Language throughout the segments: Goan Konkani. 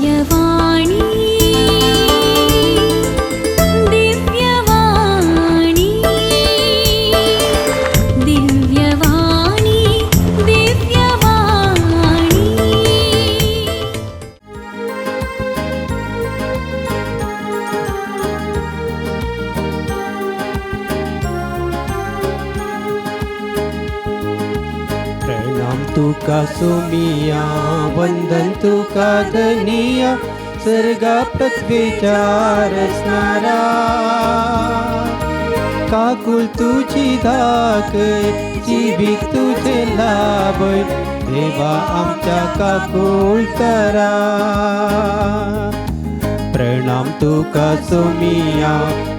दिव्यवाणी, दिव्यवाणी, दिव्यवाणी, दिव्यवाणी. प्रणाम तुका सोमिया, वंदन तुका धनिया, सर्गा पृथ्वीच्या रचणारा. काकुल तुझी धाक, जिवीत तुझे लाभ, देवा आमच्या काकुळ करा. प्रणाम तुका सोमिया,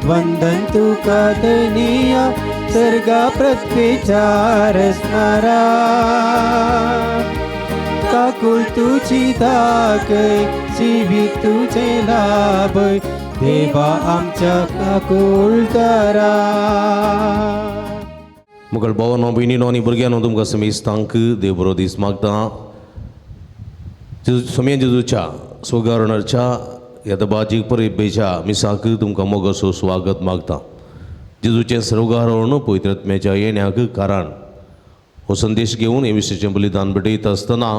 वंदन तुका धनिया, सर्गा पृथ्वीच्या रचणारा. काकुळ तुझी धाक, जिवीत तुझे लाभ, देवा आमच्या काकुळ करा. मुगल भावानो, भयणीनो आनी भुरग्यांनो, तुमकां समेस्तांक देव बरो दीस मागता. सोमया जेजूच्या स्वगारणाच्या ह्या दबाजीक परबेच्या मिसाक तुमकां मोगासो स्वागत मागता. जेजूचें सर्वगारण पवित्र आत्म्याच्या येण्याक कारण हो संदेश घेवन हे मिसाचें बलिदान भेटयता आसतना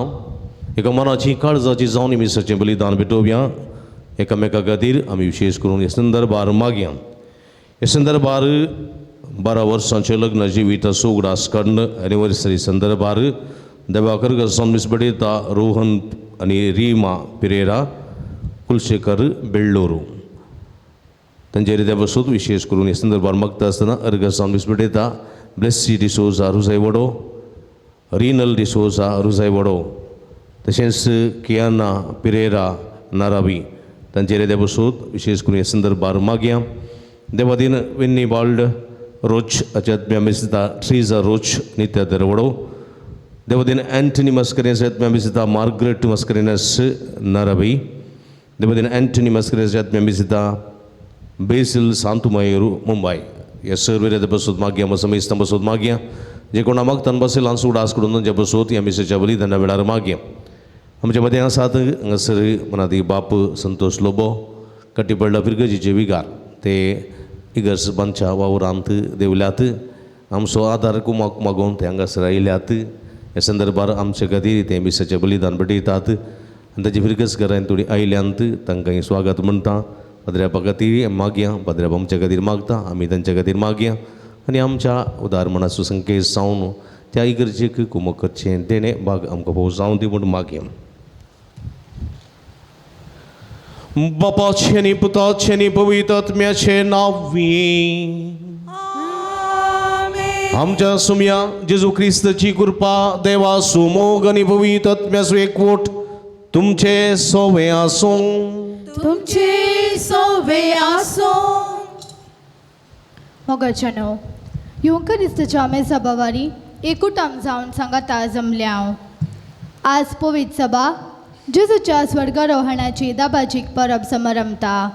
एका मनाची काळजाची जावन हे मिसाचें बलिदान भेटोवया. एकामेका खातीर आमी विशेश करून हे संदर्भार मागया. हे संदर्भार 12 वर्सांचें लग्न जिविताचो उगडास काडून एनिवर्सरी संदर्भार देवाकर जावन मिस भेटयता रोहन आनी रिमा पिरेरा कुलशेखर बेळ्ळोरू. तांचे रित्या बसून विशेश करून हे संदर्भार मागता आसतना अर्घ जावन मिस भेटयता ब्लेसी डिसोजा रुजाय वडो, रिनल डिसोजा रुजाय वडो, तशेंच कियाना पिरेरा नारावी तांचे रित्या बसून विशेश करून हे संदर्भार मागया. देवादीन विन्नी बाल्ड रोच आत्म्या मिसता ट्रीजा रोच नित्य दरवडो. देवादीन अँटनी मस्करेनस आत्म्या मिसता मार्गरेट मस्करेनस नारावी. देवादीन अँटनी मस्करेनस आत्म्या मिसता बेसिल सांतुमायेरू मुंबय. ह्या सर्व रित्या बसून मागया, समेस्तां बसून मागया. जे कोणा मागतान बसेल हांसू उडास करून तांच्या बसून ह्या मिसेच्या बलिदाना वेळार मागया. आमच्या मदें आसात हांगासर मनाती बाप संतोष लोबो कट्टीपडला फिरगजीचे विगार, ते इगर्ज बांदच्या वावरांत देवल्यात. आमचो आदार कुमाक मागोवन ते हांगासर आयल्यात. ह्या संदर्भार आमचे खातीर ते मिसाचें बलिदान भेटयतात आनी ताची फिरगज घरांत थोडी आयल्यांत, तांकां स्वागत म्हणटा. पाद्र्यापा खातीर मागया, पाद्र्याप आमच्या खातीर मागता, आमी तांच्या खातीर मागया आनी आमच्या उदार मनाचो संकेत जावन त्या इगर्जेक कुमक करचें देणें भाग आमकां भोव जावन दी म्हूण मागया. बापाचें आनी पुताचें आनी पवित्र आत्म्याचें नांव. आमच्या सुमया जेजू क्रिस्ताची कृपा, देवा सुमोग आनी पवित्र आत्म्याचो एकवट तुमचे सोवे आसूं. तुमचे सोवे आसूं. मोगाच्यानो, येवकरिस्ताच्या मेजाबावारी एकूटाम जावन सांगाता जमल्या हांव. आज पवित्र सभा जेजूच्या स्वर्गारोहणाची दाबाजीक परब समारंभता.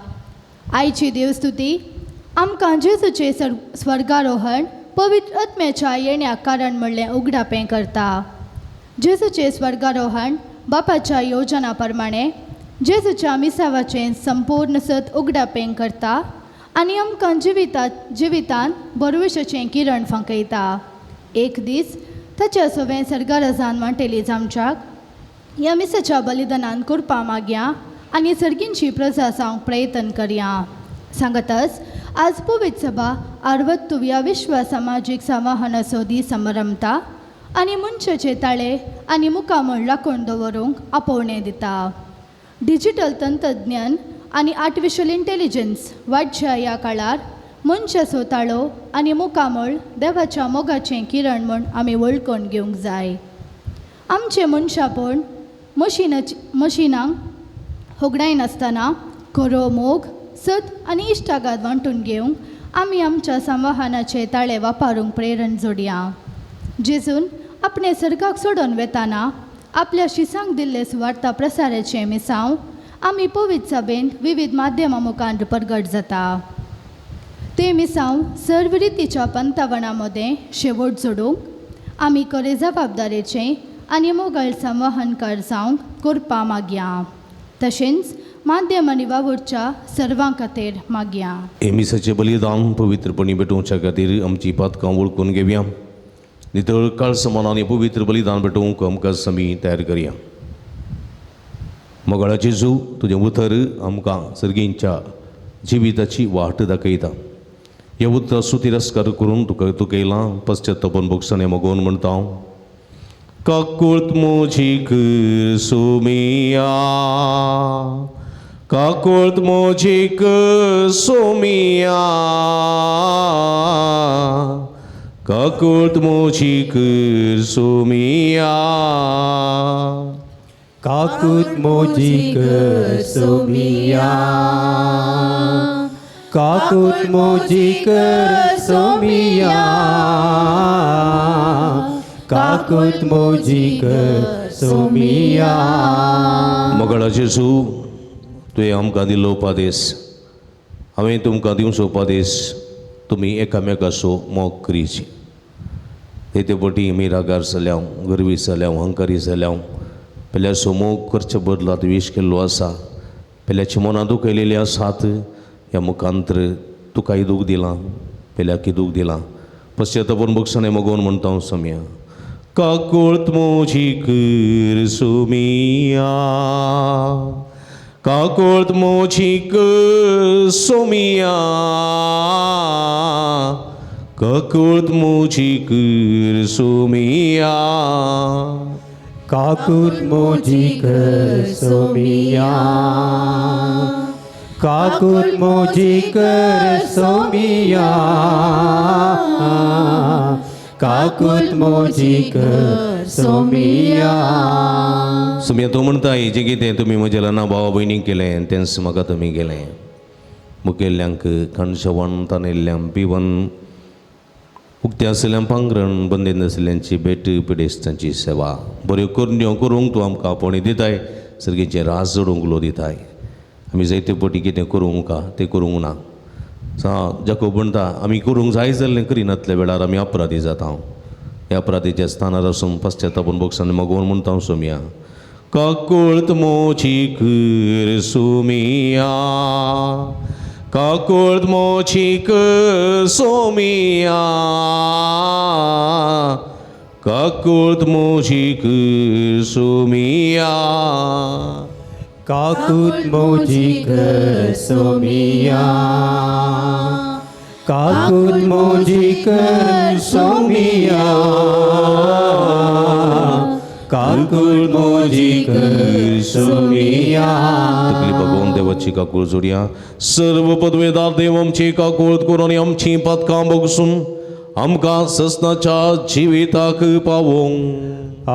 आयची देवस्तुती आमकां जेजूचें स्वर्गारोहण पवित्र आत्म्याच्या येण्याक कारण म्हणलें उगडापें करता. जेजूचें स्वर्गारोहण बापाच्या योजना प्रमाणे जेजूच्या मिसावाचें संपूर्ण सत उगडापें करता आनी आमकां जिवितांत बरवशाचें किरण फांकयता. एक दीस ताच्या सवें सर्गारजान वांटेली जावच्याक ह्या मिसाच्या बलिदानान करपा मागया आनी सर्गींची प्रजा जावंक प्रयत्न करया. सांगतच आज पवित्र सभा आर्वत्तुव्या विश्व समाजीक संवाहनाचो दीस समारंभता आनी मनशाचे ताळे आनी मुखामळ राखून दवरूंक आपोवणें दिता. डिजिटल तंत्रज्ञान आनी आर्टिफिशियल इंटेलिजन्स वाडच्या ह्या काळार मनशाचो ताळो आनी मुखामळ देवाच्या मोगाचें किरण म्हूण आमी वळखून घेवंक जाय. आमचें मनशापण मशिनांक होगडायनासतना खरो मोग, सत आनी इश्टागात वांटून घेवंक आमी आमच्या संवाहनाचे ताळे वापरूंक प्रेरण जोडया. जेजून आपणे सर्गाक सोडून वेताना आपल्या शिसांक दिल्ले सुवार्ता प्रसाराचें मिसांव आमी पवित्र सभेंत विविध माध्यमां मुखार परगट जाता. ते मिसांव सर्व रितीच्या पंतावणा मदें शेवट जोडूंक आमी खरे जबाबदारेचें आनी मोगाळ संवाहनकार जावंक करपा मागया. तशेंच माध्यम आनी वावुरच्या सर्वां खातीर मागया. हे मिसाचें बलिदान पवित्रपणी भेटोवच्या खातीर आमची पातकां वळखून घेवया. नितळ काळसमान आनी पवित्र बलिदान भेटोवंक आमकां समी तयार करया. मोगाळा जेजू, तुजें उतर आमकां सर्गींच्या जिविताची वाट दाखयता. ह्या उतराचो तिरस्कार करून तुका तुकयलां पश्चातापन भोगसणें मागोवन म्हणटा हांव. काकूळत म्हजी कर सोमिया, काकूळत म्हजी कर सोमिया, काकूळत म्हजी कर सोमिया, काकूत मोजी कर सोमिया, काकूत मोजी कर सोमिया, काकूत मोजी कर सोमिया. मोगाळा जेजू, तुवें आमकां दिल्लो उपादेश, हांवें तुमकां दिवचो उपादेश, तुमी एकामेकाचो मोग करीची. ते पटी आमी रागार जाल्या, गर्वी जाल्या, अहंकारी जाल्या, पेल्याचो मोग करचे बदला द्वेश केल्लो आसा, पेल्याची मनां दुखयलेली आसात. ह्या मुखांतर तुकाय दूख दिलां, पेल्याकय दूख दिलां. पश्चातापून भोगसणें मागोवन म्हणटा हांव सोम्या. काकूळत म्हजी कर सोमिया, काकूळत म्हजी कर सोमिया, काकूळत म्हजी कर सोमिया, काकूत मोजी कर सोमिया, काकूत मोजी कर सोमिया, काकूत मोजी कर सोमिया. सोमिया, तूं म्हणटा जें कितें तुमी म्हज्या ल्हान भावा भयणीक केलें तेंच म्हाका तुमी केलें. मुखेल्यांक कणशवण तानेल्ल्यां पिवन उक्तें आशिल्ल्यान पांगरण बंदेन आशिल्ल्यांची भेट पिडेस्तांची सेवा बऱ्यो करण्यो करूंक तूं आमकां आपोवणी दिताय. सर्गीचें रास जोडूंक उलो दिताय. आमी जायते पटी कितें करूंक तें करूंक ना. जाकोब म्हणटा आमी करूंक जाय जाल्लें करिनातल्या वेळार आमी अपराधी जाता. ह्या अपराधीच्या स्थानार आसून पश्चातापून भोगसान मागोवन म्हणटा सोमिया. काकूळत म्हजी कर सोमिया, काकूळत म्हजी कर सोमिया, काकूळत म्हजी कर सोमिया, काकूत मोजी कर सोमिया, काकूत मोजी कर सोमिया, काकूत मोजी कर सोमिया. तकली भगवंत देवाची काकूळ जोडया. सर्व पदवेदार देव आमची काकूळ करून आनी आमची पातकां भोगसून आमकां ससनाच्या जिविताक पावोवंक.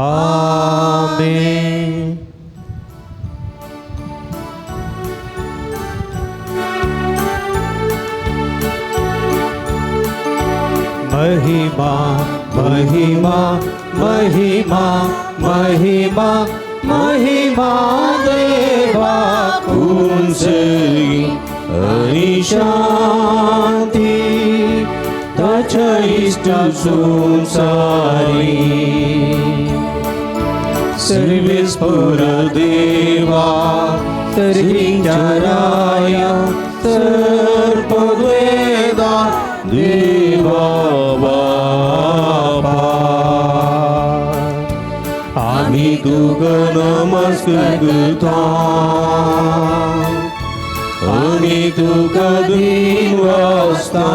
आमेन. महिमा महिमा महिमा महिमा महिमा देवा कुंसगी आनी शांती ताच्या इश्ट संसारी सर्वेस्पर देवा सर्वींच्या राया सर्पद्वेदा देवा बापा आमी तुका नमस्कार करता, आमी तुका दिनवासता,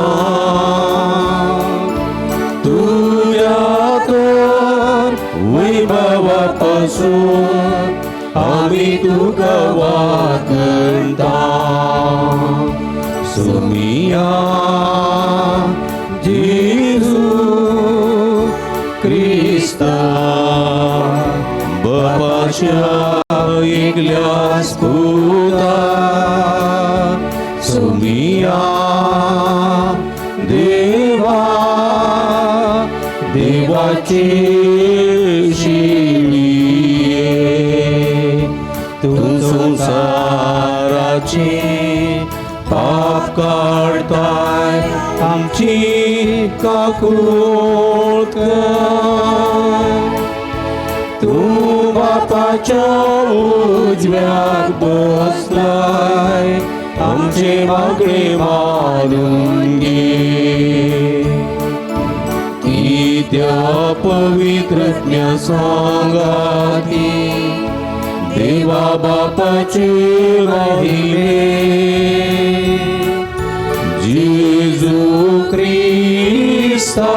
तुज्या तर वैभवा पासून आमी तुका वाखणता. सोमिया जेजू क्रिस्ता बापाच्या एकल्याच पुता सोमिया देवा देवाची शिळये तूं संवसाराची पाप काडताय आमची काकूळ कर, तूं बापाच्या उजव्याक बसलाय, आमचे मागणे मानून घे. त्या पवित्रज्ञा सांगाती देवा बापाचे महिमे जेजू क्रिस्ता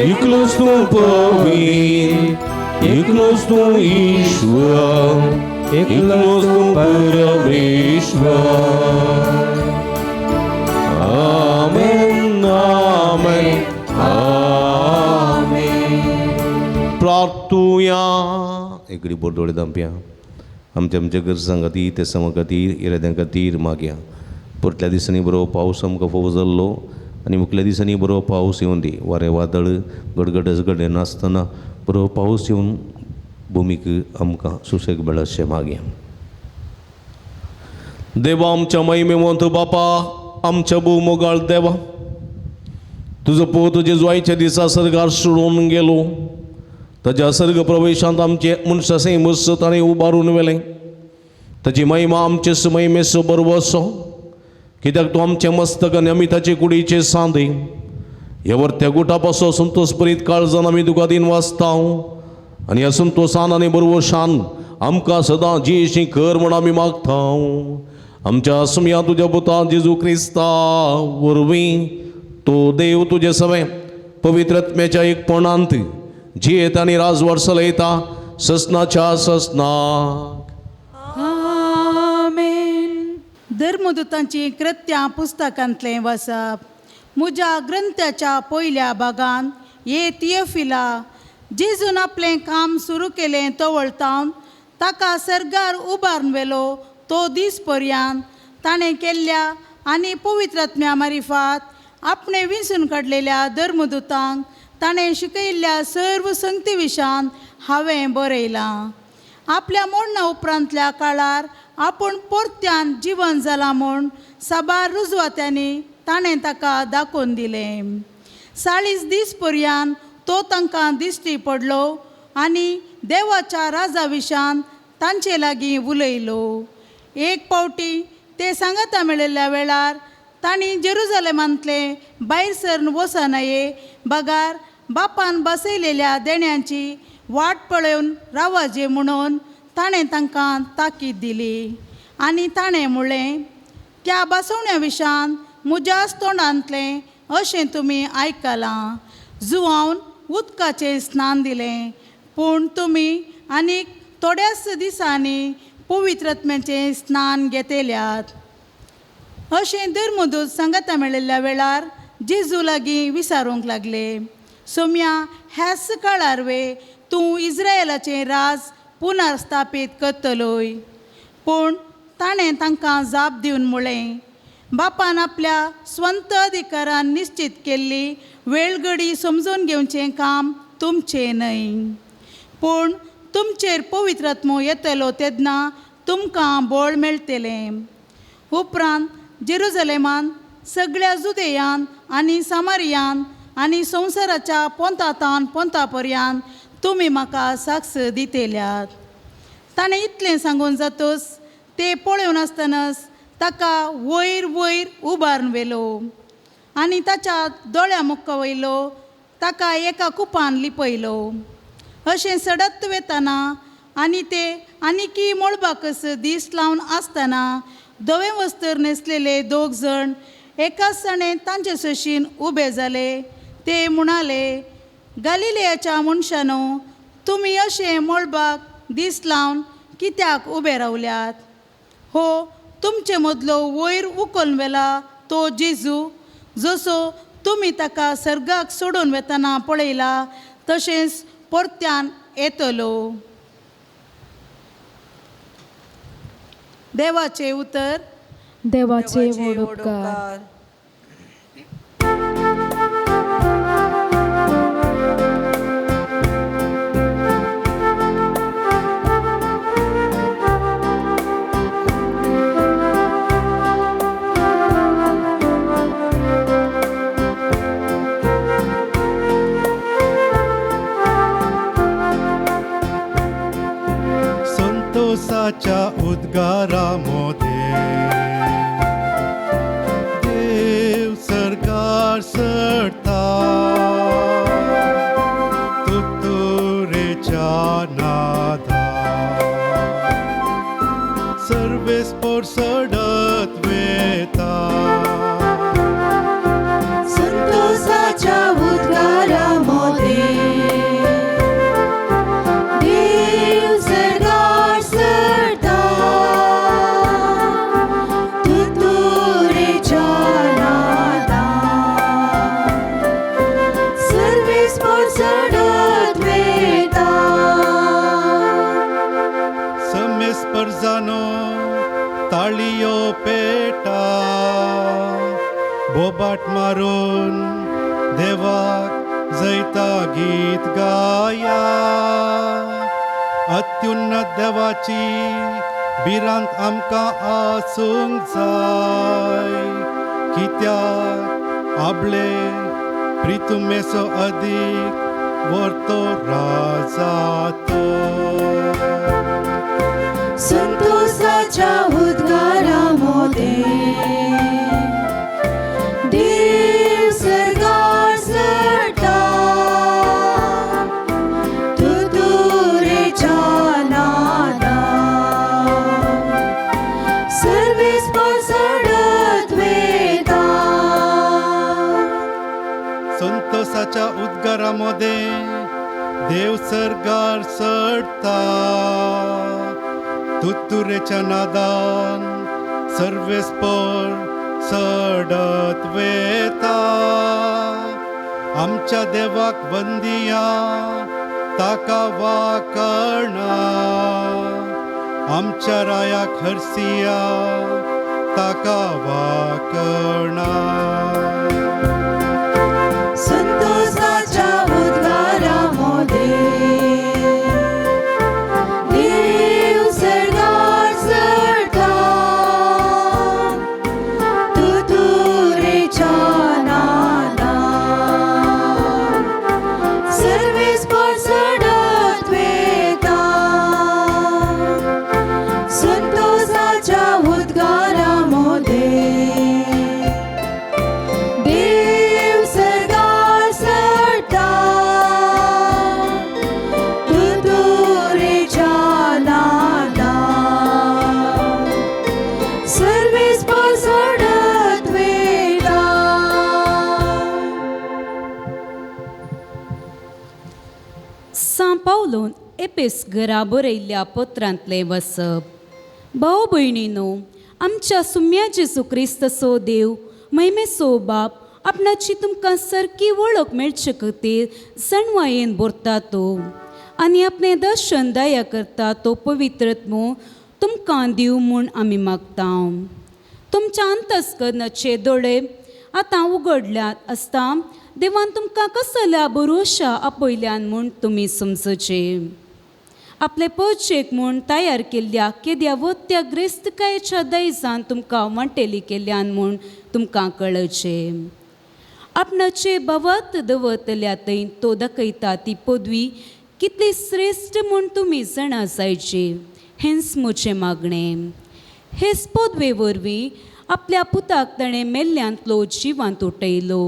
एकलोच तूं पवित्र, एकलोच तूं ईश्वर, एकलोच तूं परमेश्वर. आमेन आमेन आमेन. प्रार्थुया. एकडे बोरदोळे दामप्या आमच्या आमच्या गरजां खातीर, ते समा खातीर, इराद्यां खातीर मागया. परतल्या दिसांनी बरो पावस आमकां फावो जाल्लो आनी मुखल्या दिसांनी बरो पावस येवन दी. वारें वादळ गडगड घडे नासतना बरो पावस येवन भुमीक आमकां सुशेग मेळ अशें मागया. देवा आमच्या महिमेवंत बापा, आमच्या भोव मोगाळ देवा, तुजो पूत जेजवायच्या दिसा सर्गार सोडून गेलो. ताज्या सर्ग प्रवेशांत आमचे मनशासे मस्त ताणें उबारून व्हेलें. ताजी महिमा आमचे महिमेचो बरवसो, कित्याक तो आमचें मस्तक आनी आमी ताचे कुडीचे सांदे. ह्या वर्त्या गुटा पासून संतोष भरीत काळजान आमी तुका दिन वाचता आनी ह्या संतोशान आनी बरवशान आमकां सदां जियेशी कर म्हूण आमी मागता. आमच्या सुमया तुज्या पुता जेजू क्रिस्ता वरवीं तो देव तुजे सवें पवित्र आत्म्याच्या एकपणांत जियेत आनी राजवाड चलयता ससनाच्या ससनाक. आमेन. धर्मदूतांची कृत्यां पुस्तकांतलें वसप. म्हज्या ग्रंथाच्या पयल्या भागान ये थियोफिला, जेजून आपलें काम सुरू केलें तवळतावन ताका सर्गार उबारून व्हेलो तो दीस पर्यंत ताणें केल्ल्या आनी पवित्र आत्म्या मारिफात आपणें विंचून काडलेल्या धर्मदूतांक ताणें शिकयल्ल्या सर्व संगती विशान हांवें बरयलां. आपल्या मोडणा उपरांतल्या काळार आपूण परत्यान जिवन जालां म्हूण साबार रुजवात्यांनी ताणें ताका दाखोवन दिलें. 40 दीस पर्यंत तो तांकां दिश्टी पडलो आनी देवाच्या राजा विशान तांचे लागीं उलयलो. एक पावटी ते सांगाता मेळिल्ल्या वेळार तांणी जेरुजलेमांतले भायर सरन वचनाये बगार बापान बसयलेल्या देण्यांची वाट पळोवन रावाजे म्हणून ताणें तांकां ताकीद दिली. आनी ताणें म्हणलें, त्या बसवण्या विशान म्हज्याच तोंडांतलें अशें तुमी आयकलां. जुवावन उदकाचें स्नान दिलें, पूण तुमी आनीक थोड्याच दिसांनी पवित्र आत्म्याचें स्नान घेतल्यात. अशें धर्मदूत सांगाता मेळिल्ल्या वेळार जेजू लागीं विचारूंक लागले, सोम्या ह्याच काळार वे तूं इस्रायलाचें राज पुनर्स्थापीत करतलोय? पूण ताणें तांकां जाप दिवन म्हणलें, बापान आपल्या स्वंत अधिकारान निश्चित केल्ली वेळगडी समजून घेवचें काम तुमचें न्हय, पूण तुमचेर पवित्र आत्मो येतलो तेन्ना तुमकां बळ मेळटलें. उपरांत जेरुजलेमान सगळ्या जुदेयान आनी सामारियान आनी संवसाराच्या पोंतातान पोंता पर्यंत तुमी म्हाका साक्ष दितल्यात. ताणें इतलें सांगून जातच ते पळोवन आसतनाच ताका वयर वयर उबारून व्हेलो आनी ताच्या दोळ्या मुखार वयलो ताका एका कुपान लिपयलो. अशें सडत वेतना आनी ते आनीकी मळबाकच दीस लावन आसतना धवें वस्त्र न्हेसलेले दोग जण एकाच जाणें तांचे सशीन उबे जाले. ते म्हणाले, गालिलेयाच्या मनशानो, तुमी अशें मळबाक दीस लावन कित्याक उबे रावल्यात? हो तुमचे मदलो वयर उखलून व्हेला तो जेजू, जसो तुमी ताका सर्गाक सोडून वेतना पळयला तशेंच परत्यान येतलो. देवाचें उतर. देवाचे व्हड उपकार. संतोषाच्या उद्गारा मोदे देव सरकार सरता तुतुरेच्या नादा सर्वेस्पोर सडत वेता. संतोषाच्या उद्गारा मोदे देव सरकार सरता तुतुरेच्या नादा सर्वेस्पोर चडत वेता. समेस्पर्जानो ताळयो पेटा बोबाट मारून देवाक जैता गीत गाया. अत्युन्नत देवाची भिरांत आमकां आसूंक जाय, कित्याक आपले प्रितुमेसो अदीक वर्तो राजा तो. संतोषाच्या उद्गारा मोदे देव सरकार सरता तुतुरेच्या नादा सर्वेस्पोर चडत वेता. संतोषाच्या उद्गारा मोदे देव सरकार चडता तुतुरेच्या नादान सर्वेस्पोर चडत वेता. आमच्या देवाक वंदिया ताका वाकणा, आमच्या रायाक हरसिया ताका वाकणा. संतोषाच्या उद्गारा मोदे देव सरकार सरता तुतुरेच्या नादा सर्वेस्पोर चडत वेता. संतोषाच्या उद्गारा मोदे देव सरकार सरता तुतुरेच्या नादा सर्वेस्पोर चडत वेता. सां पावलोन एपेस घरा बरयल्ल्या पत्रांतलें वसप. भाव भयणीनो, आमच्या सुम्या जेजू क्रिस्तसो देव महिमेसो बाप आपणाची तुमकां सारकी वळख मेळचे खातीर सणवायेन भरता तो आनी आपणें दर्शन दया करता तो पवित्रत्मो तुमकां दिवं म्हूण आमी मागता. तुमच्या अंतस्करणाचे दोळे आतां उगडल्यात आसता देवान तुमकां कसल्या भरोशा आपयल्यान म्हूण तुमी समजचे. आपले पोचेक म्हूण तयार केल्ल्या केद्या वत्या ग्रेस्तकायेच्या दैजान तुमकां वांटेली केल्यान म्हूण तुमकां कळचे. आपणाचे भवात दवरतल्या थंय तो दाखयता ती पदवी कितली श्रेश्ठ म्हूण तुमी जाणा जायची हेंच म्हजें मागणें. हेच पदवे वरवीं आपल्या पुताक ताणें मेल्ल्यांतलो जिवांत उठयलो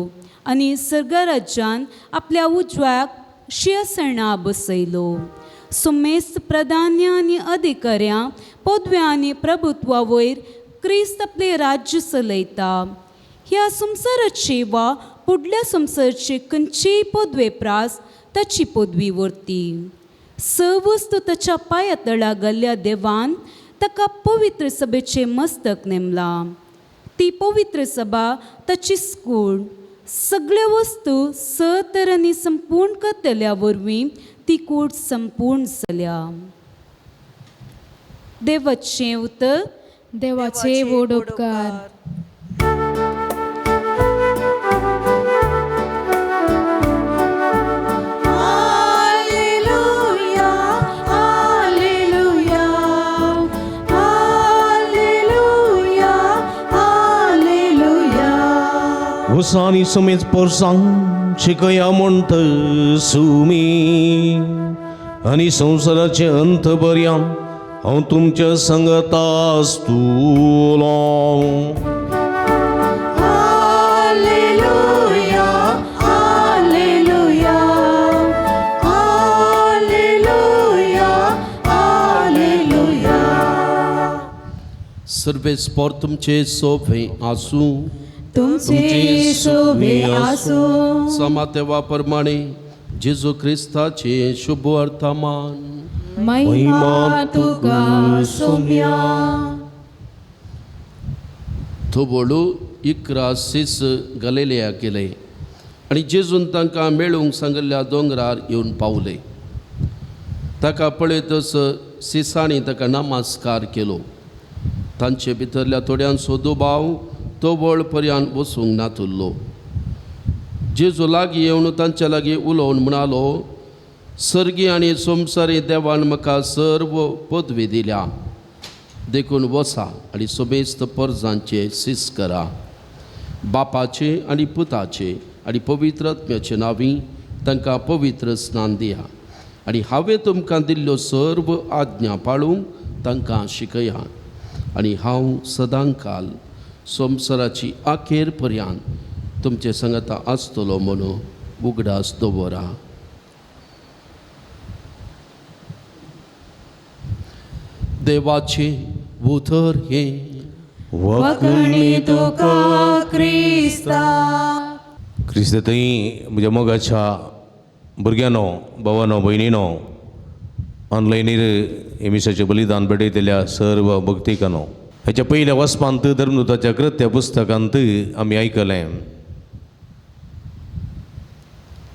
आनी सर्गराज्यान आपल्या उजव्याक शिंयासणा बसयलो. सुमेस्त प्रधान्य आनी अधिकाऱ्यां पदव्या आनी प्रभुत्वा वयर क्रिस्त आपलें राज्य चलयता. ह्या संवसाराची वा फुडल्या संवसाराची खंयचीय पदवे प्रास ताची पदवी व्हरती. स वस्तू ताच्या पांया तळा घाल्ल्या देवान ताका पवित्र सभेचें मस्तक नेमलां. ती पवित्र सभा ताची स्कूळ. सगळ्यो वस्तू स तरांनी संपूर्ण करतल्या वरवीं ती कूड संपूर्ण जाल्या. देवाचें उतर. देवाचे व्हड उपकार. Hallelujah, hallelujah, hallelujah, hallelujah. वसानी समेत पोरसांक शिकया म्हणत सुमी आनी संवसाराचे अंत बर्यां हांव तुमच्या संगता आसतलो. Hallelujah, hallelujah, hallelujah, hallelujah. सर्वेस्पोर तुमचे सोबे आसूं. तुमचे शोभे आसूं. समा देवा प्रमाणे जेजू क्रिस्ताचे शुभ वर्तमान. महिमा तुका सोम्या. थोबोळू 11 सीस गलेलिया गेले आनी जेजून तांकां मेळूंक सांगिल्ल्या दोंगरार येवन पावले. ताका पळयतच सिसांनी ताका नमस्कार केलो. तांचे भितरल्या थोड्यांचो दुबाव तोबळ पर्यान वचूंक नातुल्लो. जेजू लागीं येवन तांच्या लागीं उलोवन म्हणालो, सर्गी आनी संवसारी देवान म्हाका सर्व पदवी दिल्या, देखून वसा आनी सोबेस्त परजांचे सीस करा. बापाचे आनी पुताचे आनी पवित्र आत्म्याचे नांवी तांकां पवित्र स्नान दिया आनी हांवें तुमकां दिल्ल्यो सर्व आज्ञा पाळूंक तांकां शिकया. आनी हांव सदांकाल संवसाराची अखेर पर्यंत तुमचे संगता आसतलो म्हणून उगडास दवरा. देवाचे उतर हे. वखणी तुका क्रिस्ता. क्रिस्त थंय म्हज्या मोगाच्या भुरग्यांनो, भावानो, भयणीनो, ऑनलायनीर हे मिसाचें बलिदान भेटयतल्या सर्व भक्तिकानो, हेच्या पयल्या वसपांत धर्मदूताच्या कृत्य पुस्तकांत आमी आयकलें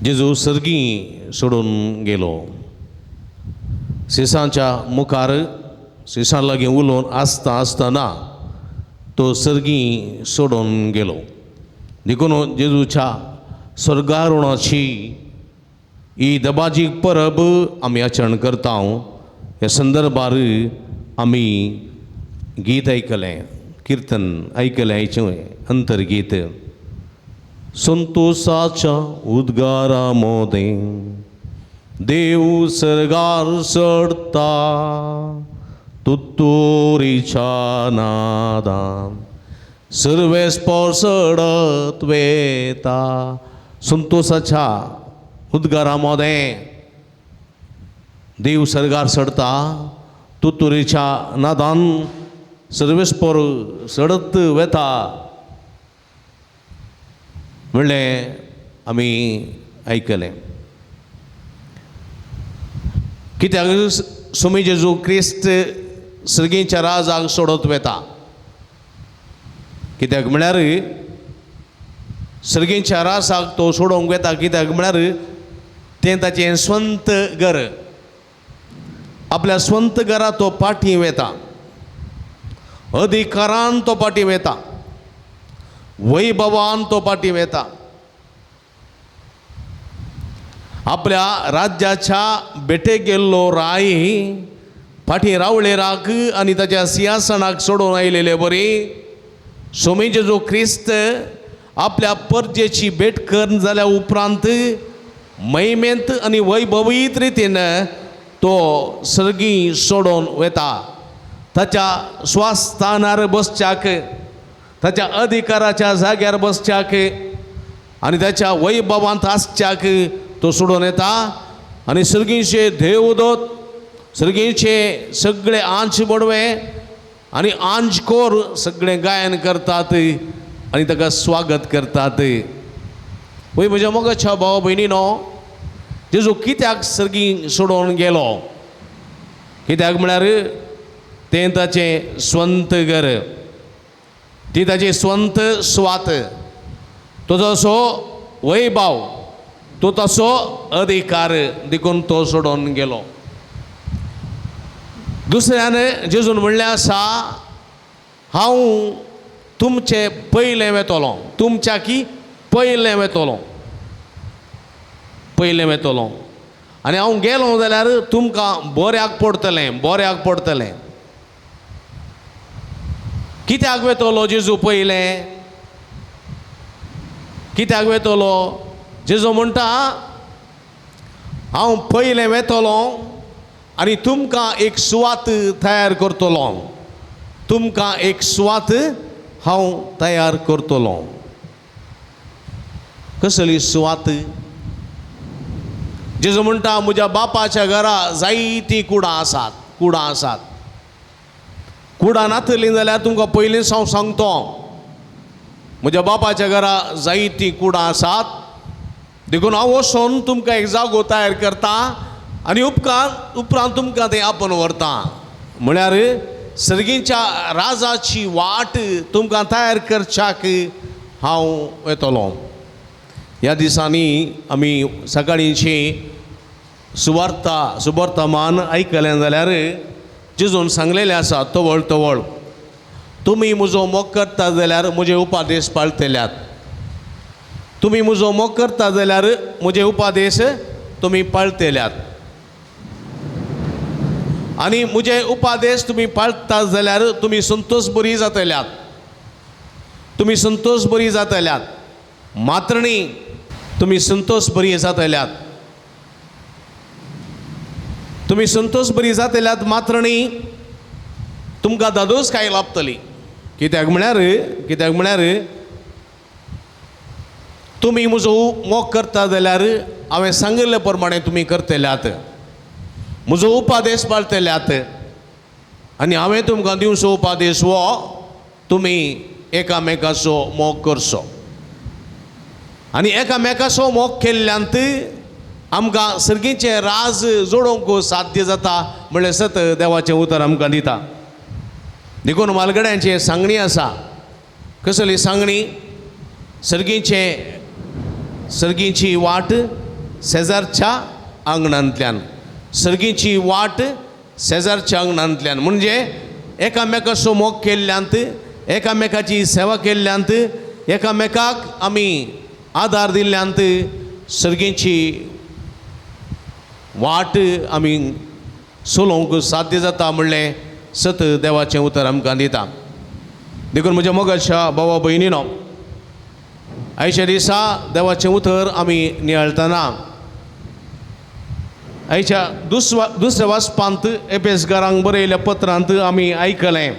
जेजू सर्गी सोडून गेलो. सिसांच्या मुखार सिसां लागीं उलोवन आसता आसतना तो सर्गी सोडून गेलो. देखून जेजूच्या स्वर्गारुणाची ही दबाजीक परब आमी आचरण करता. ह्या संदर्भार आमी गीत आयकलें, किर्तन आयकलें, आयचें अंतर्गीत संतोषाच्या उद्गारा मोदें देव सर्गार चडता तुत्तुरीच्या नादान सर्वेस्पोर चडत वेता. संतोषाच्या उद्गारा मोदें देव सर्गार चडता तुत्तुरीच्या नादान सर्वेस्पोर चडत वेता म्हणलें आमी आयकलें. कित्याक स्वामी जेजू क्रिस्त सर्गीच्या राजाक सोडत वेता. कित्याक म्हळ्यार सर्गीच्या राजाक तो सोडोवंक वेता. कित्याक म्हळ्यार तें ताचें स्वंत घर, आपल्या स्वंत घरा तो पाटी वेता, अधिकारान तो पाटी वेता, वैभवान तो पाटी वेता, आपल्या राज्याच्या बेटे गेल्लो राय फाटीं रावळे राक आनी ताच्या सिंहासनाक सोडून आयलेले बरी स्वामी जेजू क्रिस्त आपल्या परजेची भेट करून जाल्या उपरांत महिमेंत आनी वैभवीत रितीन तो सर्गी सोडून वेता. ताच्या स्वास्थानार बसच्याक, ताच्या अधिकाराच्या जाग्यार बसच्याक आनी ताच्या वैभवांत आसच्याक तो सोडून येता. आनी सर्गीचे देवदूत, सर्गीचे सगळे आंच बडवे आनी आंचकोर सगळे गायन करतात आनी ताका स्वागत करतात. वय म्हज्या मोगाच्या भाव भयणीनो, जेजू कित्याक सर्गी सोडून गेलो? कित्याक म्हळ्यार तें ताचें स्वंत घर, ती ताची स्वंत स्वात, तो जसो वैभव तो तसो अधिकार, देखून तो सोडून गेलो. दुसऱ्यान जेजून म्हणलें आसा, हांव तुमचे पयलें वेतलो, तुमच्या की पयलें वेतलो, पयलें वेतलो आनी हांव गेलो जाल्यार तुमकां बऱ्याक पडटलें, बऱ्याक पडटलें. कित्याक वेतलो जेजू पयलें? कित्याक वेतलो? जेजू म्हणटा हांव पयलें वेतलो आनी तुमकां एक सुवात तयार करतलो, तुमकां एक सुवात हांव तयार करतलो. कसली सुवात? जेजू म्हणटा म्हज्या बापाच्या घरा जायतीं कुडां आसात, कुडां आसात. कुडां नातलीं जाल्यार तुमकां पयलींच हांव सांगतो, म्हज्या बापाच्या घरा जायतीं कुडां आसात, देखून हांव वचोन तुमकां एक जागो तयार करता आनी उपरांत तुमकां तें आपोवन व्हरता. म्हळ्यार सर्गीच्या राजाची वाट तुमकां तयार करच्याक हांव येतलो. ह्या दिसांनी आमी सकाळींची सुवार्ता सुवर्तमान आयकलें जाल्यार जेजून सांगलेलें आसा तवळ तवळ, तुमी म्हजो मोग करता जाल्यार म्हजे उपादेश पाळटल्यात, तुमी म्हजो मोग करता जाल्यार म्हजे उपादेश तुमी पाळटल्यात, आनी म्हजे उपादेश तुमी पाळटा जाल्यार तुमी संतोश बरी जातल्यात, तुमी संतोश बरी जातल्यात. मात्रणी तुमी संतोश बरी जातल्यात, तुमी संतोश बरी जातल्यात मात्रणी तुमकां दादोस काय लाभतली. कित्याक म्हळ्यार, कित्याक म्हळ्यार तुमी म्हजो मोग करता जाल्यार हांवें सांगिल्ले प्रमाणे तुमी करतल्यात, म्हजो उपादेश पाळटल्यात, आनी हांवें तुमकां दिवचो उपादेश हो तुमी एकामेकाचो मोग करचो. आनी एकामेकाचो मोग केल्ल्यांत आमकां सर्गीचें राज जोडोवंक साध्य जाता म्हणलें सत देवाचें उतर आमकां दिता. देखून म्हालगड्यांचें सांगणी आसा. कसली सांगणी? सर्गीचें सर्गीची वाट शेजारच्या आंगणांतल्यान, सर्गीची वाट शेजारच्या आंगणांतल्यान. म्हणजे एकामेकाचो मोग केल्ल्यांत, एकामेकाची सेवा केल्ल्यांत, एकामेकाक आमी आदार दिल्ल्यांत सर्गीची वाट आमी चलोवंक साध्य जाता म्हणलें सत देवाचें उतर आमकां दिता. देखून म्हज्या मोगाच्या भावा भयणीनो, आयच्या दिसा देवाचें उतर आमी नियाळटना आयच्या दुसऱ्या वाचपांत एपेसकारांक बरयल्ल्या पत्रांत आमी आयकलें,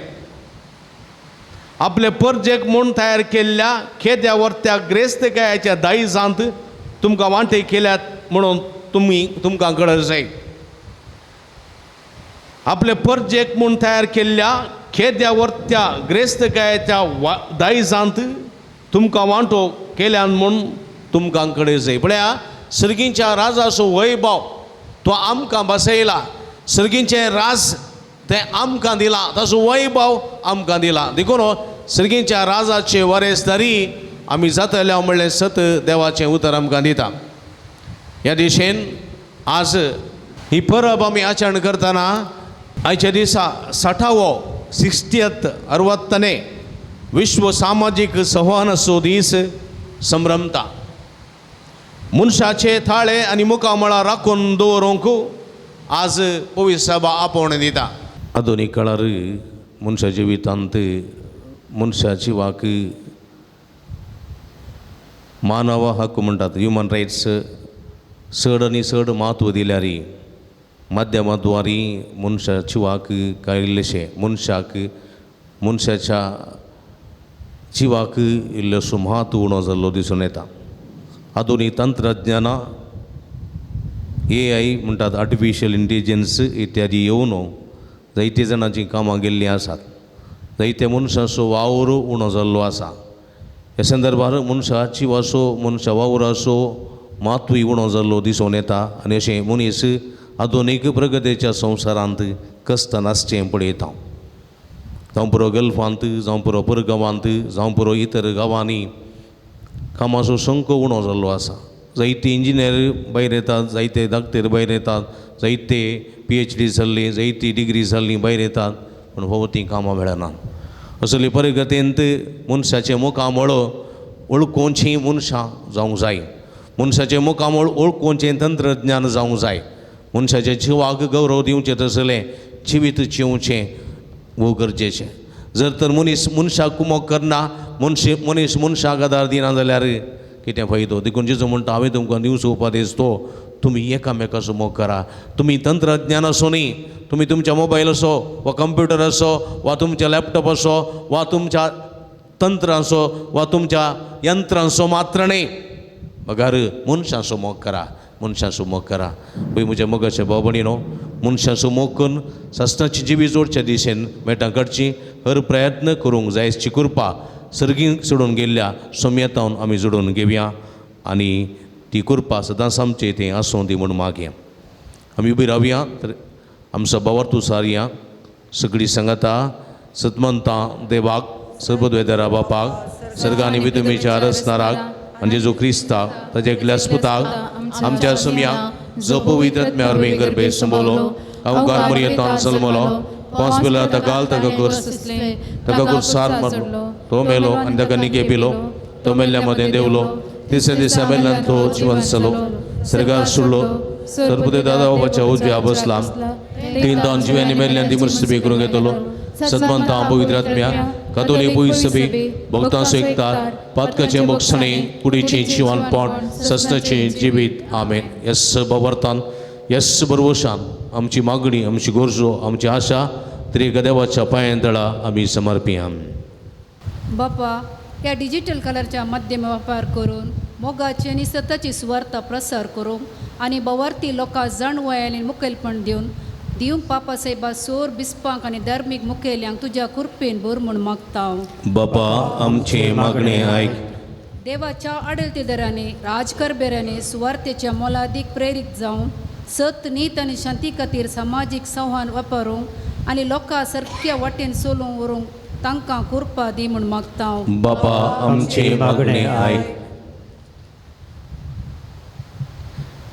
आपले परजेक म्हूण तयार केल्ल्या खेद्या वर्त्या ग्रेस्तकायाच्या दायजांत तुमकां वांटे केल्यात म्हणून तुमी तुमकां गरज जाय. आपले परजेक म्हूण तयार केल्ल्या खेद्या वर्त्या ग्रेस्तकायाच्या दायजांत तुमकां वांटो केल्यान म्हूण तुमकां कडेन जाय. पळया, सर्गींच्या राजाचो वैभव तो आमकां बसयला, सर्गींचें राज तें आमकां दिलां, ताचो वैभव आमकां दिला. देखून सर्गींच्या राजाचे वारेसदारी आमी जातल्या म्हणलें सत देवाचें उतर आमकां दिता. ह्या दिशेन आज ही परब आमी आचरण करतना आयच्या दिसा 60वो 60th 60ने विश्व सामाजीक संवादाचो दीस संभ्रमता. मनशाचे थाळे आनी मुखामळां राखून दवरूंक आज पवित्र सभा आपोवणें दिता. आधुनीक काळार मनशा जिवितांत मनशा जिवाक मानव हक्क म्हणटात, ह्युमन रायट्स चड आनी चड म्हत्व दिल्यार माध्यमाद्वारी मनशा जिवाक कांय इल्लेशें मनशाक मनशाच्या जिवाक इल्लोसो म्हत्व उणो जाल्लो दिसून येता. आधुनीक तंत्रज्ञानां AI म्हणटात, आर्टिफिशियल इंटेलिजन्स इत्यादी येवन जायते जाणांचीं कामां गेल्लीं आसात, जायते मनशाचो वावर उणो जाल्लो आसा. ह्या संदर्भार मनशा जिवाचो मनशा वावराचो म्हत्वूय उणो जाल्लो दिसून येता आनी अशें मनीस आधुनीक प्रगतीच्या संवसारांत कश्टान आसचें पळयता. जावं पुरो गल्फांत, जावं पुरो परगांवांत, जावं पुरो इतर गांवांनी कामाचो संक उणो जाल्लो आसा. जायते इंजिनियर भायर येतात, जायते डाक्टर भायर येतात, जायते PhD जाल्ली, जायती डिग्री जाल्ली भायर येतात, पूण फावो तीं कामां मेळना. असले परिगतेंत मनशाचें मुखामळ वळखुचीं मनशां जावंक जाय, मनशाचें मुखामळ वळखुचें तंत्रज्ञान जावंक जाय, मनशाच्या जिवाक गौरव दिवचें तसलें जिवीत जिवचें वो गरजेचें. जर तर मनीस मनशाक कुमोक करना, मनीस मनशाक आदार दिना जाल्यार कितें फायदो? देखून जेजू म्हणटा, हांवें तुमकां दिवचो उपादेश तो तुमी एकामेकाचो मोग करा. तुमी तंत्रज्ञान आसो न्ही, तुमी तुमच्या मोबायल असो वा कंप्युटर असो वा तुमच्या लॅपटॉप असो वा तुमच्या तंत्रांचो वा तुमच्या यंत्रांचो मात्र न्ही, बगर मनशांचो मोग करा, मनशांचो मोग करा. पळय म्हज्या मोगाच्या भाव भयणीनो, मनशांचो मोग करून सासणाची जिवी जोडच्या दिशेन मेटां काडची हर प्रयत्न करूंक जायची कृपा सर्गीं सोडून गेल्ल्या सोम्यतावन आमी जोडून घेवया आनी ती कृपा सदांच आमचे थंय आसूं दी म्हूण मागया. आमी उबी रावया तर आमचो भावार्थ सारया सगळीं सांगाता सतमंता देवाक सर्वद्वेदरा बापाक सर्गांनी विदुमेच्या रसनाराक आनी जेजू क्रिस्ताक ताच्या एकल्या स्पुताक आमच्या सुमया जो पवित्र आत्म्या वरवीं गर्भे संबोलो अवकार मुरयेतान सलमलो पांच बेला ताका ताका ताका कुर्सार मारलो, तो मेलो आनी ताका निके पिलो, तो मेल्ल्या मदें देवलो, तिसऱ्या दिसा मेल्ल्यान तो जिवन जालो, सर्गार सुडलो, सरपुते दादा बाबाच्या उजव्या बसला, तीन दोन जिव्यांनी मेल्ल्यान ती मुर्सबी करूंक येतलो. सतमंता पवित्र आत्म्या कातोली पयसबी भक्तांचो एकतार पातकाचें मोक्षणे कुडीचें जिवनपण सस्नाचें जिवीत. आमेन. यस बवर्थान यस बरवशान आमची मागणी, आमची गरजो, आमची आशा त्रिक देवाच्या पांयां तळा आमी समर्पिया. बापा, ह्या डिजिटल कलरच्या माध्यम वापर करून मोगाची आनी सताची सुवार्ता प्रसार करूंक आनी बवार्थी लोकां जाणवाय आनी मुखेलपण दिवन दिवंक पापा साहेबा सोर बिस्पांक आनी धार्मीक मुखेल्यांक तुज्या कृपेन भर म्हूण मागता हांव. बापा आमचें मागणें आयक. देवाच्या आडळतेदारांनी राजकारभारांनी सुवार्थेच्या मोलादीक प्रेरीत जावन सत नीत आनी शांती खातीर समाजीक संवाद वापरूंक आनी लोकां सारक्या वाटेन चलोवंक व्हरूंक तांकां कृपा दी म्हूण मागता हांव. बापा आमचें मागणें आयक.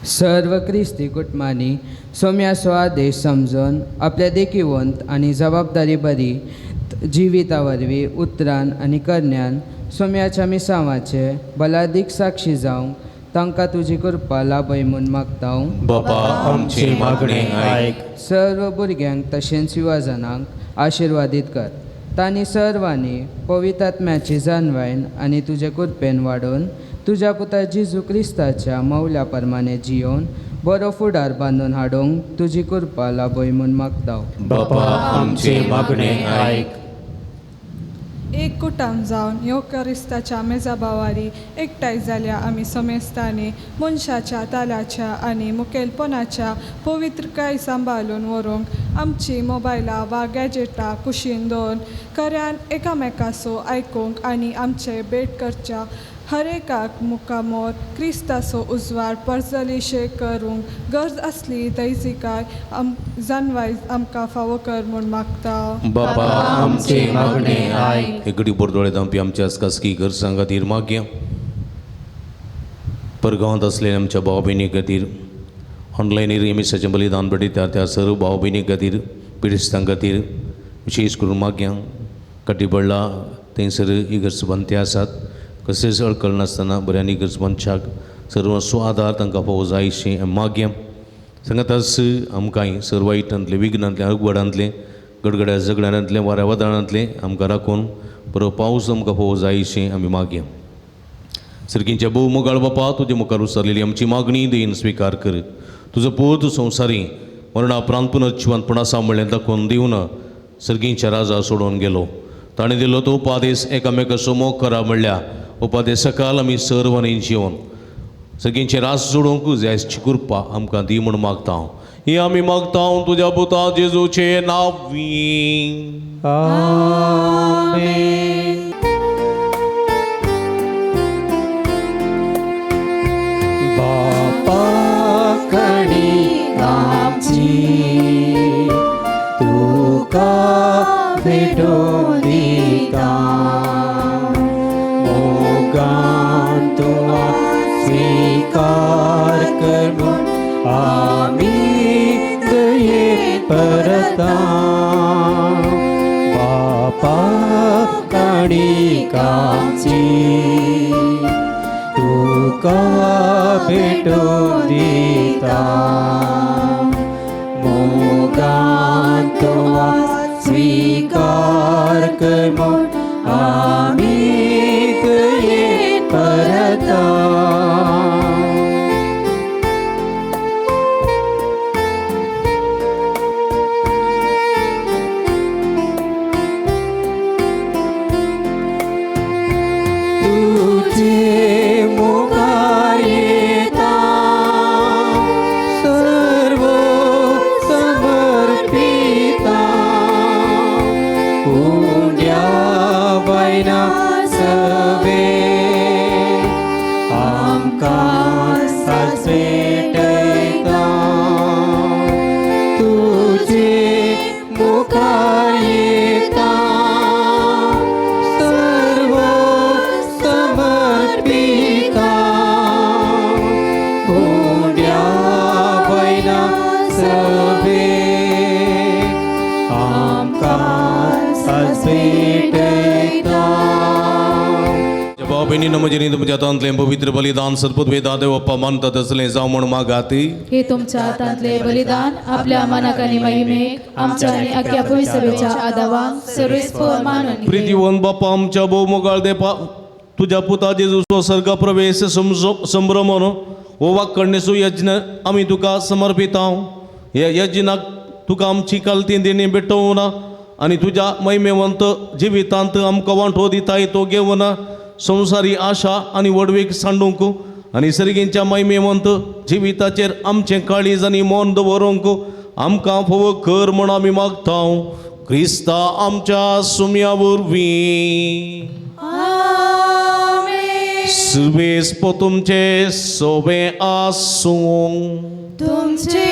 सर्व क्रिस्ती कुटुंबांनी सोम्याचो आदेश समजून आपल्या देखिवंत आनी जबाबदारी बरी जिविता वरवीं उतरान आनी करण्यान सोम्याच्या मिसांवाचे बलादीक साक्षी जावंक तांकां तुजी कृपा लाभय म्हूण मागता हांव. बापा आमचें मागणें आयक. सर्व भुरग्यांक तशेंच युवाजनांक आशिर्वादीत कर, तांणी सर्वांनी पवित्र आत्म्याची जाणवायन आनी तुजे कृपेन वाडोवन तुज्या पुता जेजू क्रिस्ताच्या मौल्या प्रमाणे जियोवन बरो फुडार बांदून हाडूंक तुजी कृपा लाभय म्हूण मागता. बापा आमचें मागणें आयक. एक कुटाम जावन ह्यो क्रिस्ताच्या मेजाबावारी एकठांय जाल्या आमी समेस्तांनी मनशाच्या तालाच्या आनी मुखेलपणाच्या पवित्रकाय सांबाळून व्हरूंक आमची मोबायलां वा गॅजेटां कुशीन दवरून खऱ्यान एकामेकाचो आयकूंक आनी आमचे भेट करच्या हर एकाक मुखामोर क्रिस्ताचो उजवाड परजलीशे करूंक गरज आसली दैजिकाय आम जानवाय आमकां फावो कर म्हूण मागता. बापा आमचें मागणें आयक. एकडे बोरदोळे धांपी आमच्या खासगी गरजां खातीर मागया. परगांवांत आसलेल्या आमच्या भाव भयणी खातीर, ऑनलायनीर मिसाचें बलिदान भेटयता त्या सर्व भाव भयणी खातीर, पिडेस्तां खातीर विशेश करून मागया. काटीबडला थंयसर इगर्ज बांदते आसात, कसलेच अडखळ नासतना बऱ्यांनी इगर्ज मनशाक सर्वस्व आदार तांकां फावो जायशें मागया. सांगाताच आमकांय सर्व वायटांतलें, विघ्नांतलें, अगवडांतलें, गडगड्या झगड्यांतलें, वाऱ्या वादळांतलें आमकां राखून बरो पावस आमकां फावो जायशें आमी मागया. सर्गींच्या भोव मोगाळ बापा, तुजे मुखार उसरलेली आमची मागणी देन स्विकार कर. तुजो पूत संवसारी मरणा उपरांत पुनर्जिवंतपण आसा म्हणलें दाखोवन दिवन सर्गींच्या राजा सोडून गेलो. ताणें दिलो तो उपादेस एकामेकाचो मोग करा म्हणल्या उपादेस सकाल आमी सर्वांनी जिवन सगळींचे रास जोडूंक जायची कृपा आमकां दी म्हूण मागता हांव. ही आमी मागता हांव तुज्या पुता जेजूचे नांवी. आमेन. बापा कणी आमची तुका भेटून दिता, मोगान तुवा स्वीकार कर म्हूण आमी दये परता. बापा कणी आमची तुका भेटून दिता, मोगान तुवा स्वीकार कर म्हूण आमी दये परता. सभे आमकां साज भेटयता तुजे मुखार येता सर्व समर्पिता उंड्या वयल्या सभे आमकां साज भेटयता. भाव भयणींनो, म्हजें तुमच्या हातांतलें पवित्र बलिदान सद्बुद्वेदा देवप्पा मानता तसलें जावं म्हूण मागाती. हे तुमच्या हातांतले बलिदान आपल्या मनाक आनी महिमेक आमच्या आनी आख्या पयसभेच्या आदावान सर्वेस्पर मानून घे. प्रितीवन बापा आमच्या भोवमोगाळ देपा तुज्या पुता जेजूचो सर्ग प्रवेश संभ्रमण हो वाकडणेचो यज्ञ आमी तुका समर्पितांव. ह्या यज्ञाक तुका आमची कालती देणी भेटोवना आनी तुज्या महिमेवंत जिवितांत आमकां वांटो दिताय तो घेवन संवसारी आशा आनी व्हडवीक सांडूंक आनी सर्गींच्या महिमेवंत जिविताचेर आमचें काळीज आनी मन दवरूंक आमकां फोव कर म्हूण आमी मागता क्रिस्ता आमच्या सुम्या वरवीं. सुबेस तुमचे सोबे आसूं तुमचे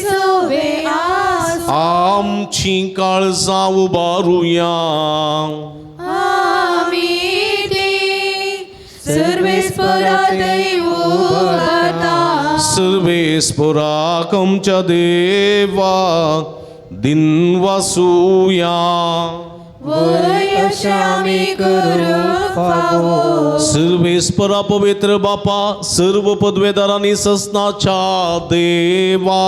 सोबे आसूं. आमची काळजां उबारुया आमी ती सर्वेस्परातय उबारता. सर्वेस्पराक आमच्या देवा दिनवासुया. वय अशें आमी करूंक फावो. सर्वेस्परा पवित्र बापा सर्व पदवेदारांनी ससनाच्या देवा